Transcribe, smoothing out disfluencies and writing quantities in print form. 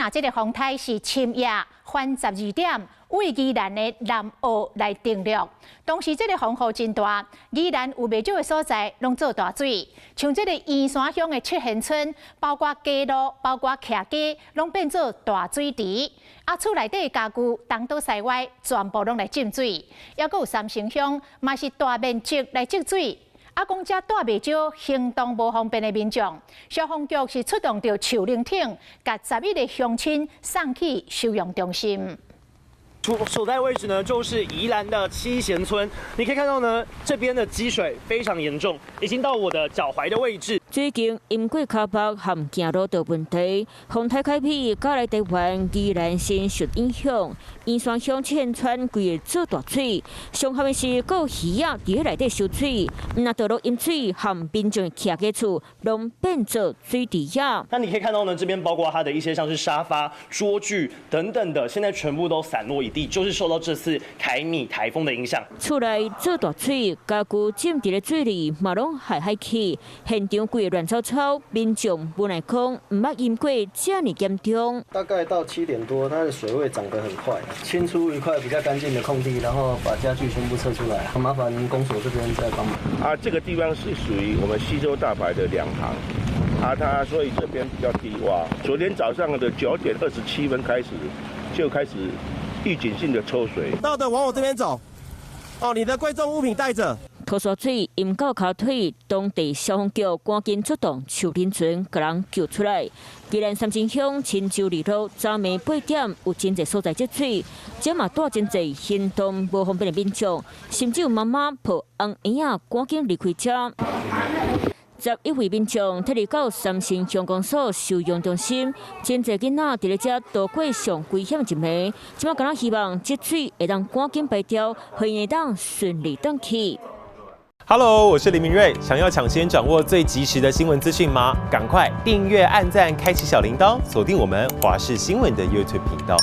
這个風颱是深夜反12點，位宜蘭的南澳來登陸。當時這个風雨真大，宜蘭有袂少的所在攏做大水，像這个員山鄉的七賢村，包括街路、包括徛家，攏變做大水池。啊，厝內底的家具東倒西歪，全部攏來浸水。猶閣有三星鄉，嘛是大面積來積水。啊，講遮帶袂少行動無方便的民眾，消防局是出動著樹靈艇，共11個鄉親送去收容中心。所在位置呢，就是宜蘭的七賢村。你可以看到呢，這邊的積水非常嚴重，已經到我的腳踝的位置。最近淹過跤目和行路的問題，風颱凱米佮來台灣宜蘭縣受影響，員山鄉七賢村規个做大水，上慘的是閣有魚仔佇內底收水，毋但道路淹水和民眾的徛家厝攏變做水池仔。那你可以看到呢，這邊包括它的一些像是沙發、桌具等等的，現在全部都散落一地，就是受到這次凱米颱風的影響。厝內做大水，家具浸佇咧水裡，嘛攏害害去，現場規個亂糟糟，民眾無奈講毋捌淹過遮爾嚴重。大概到7點多，它的水位漲得很快，清出一塊比較乾淨的空地，然後把家具全部撤出來。麻煩公所這邊再幫忙。啊，這個地方是屬於我們溪州大排的兩旁，啊，它所以這邊比較低窪。昨天早上的9點27分開始，就開始預警性的抽水。到的往我這邊走。哦，你的貴重物品帶着。塗沙水淹到跤腿，當地消防局趕緊出動樹林船，共人救出來。宜蘭三星鄉親州二路昨暝8點有真濟所在積水，這嘛帶真濟行動無方便的民眾，甚至有媽媽抱紅嬰仔趕緊離開遮。11位民眾撤離到三星鄉公所收容中心，真濟囡仔佇咧遮度過上危險的一暝。這馬敢若希望積水會當趕緊排掉，予𪜶會當順利轉去。 Hello，我是林明瑞。想要搶先掌握最及時的新聞資訊嗎？趕快訂閱、按讚、開啟小鈴鐺，鎖定我們華視新聞的 YouTube 頻道。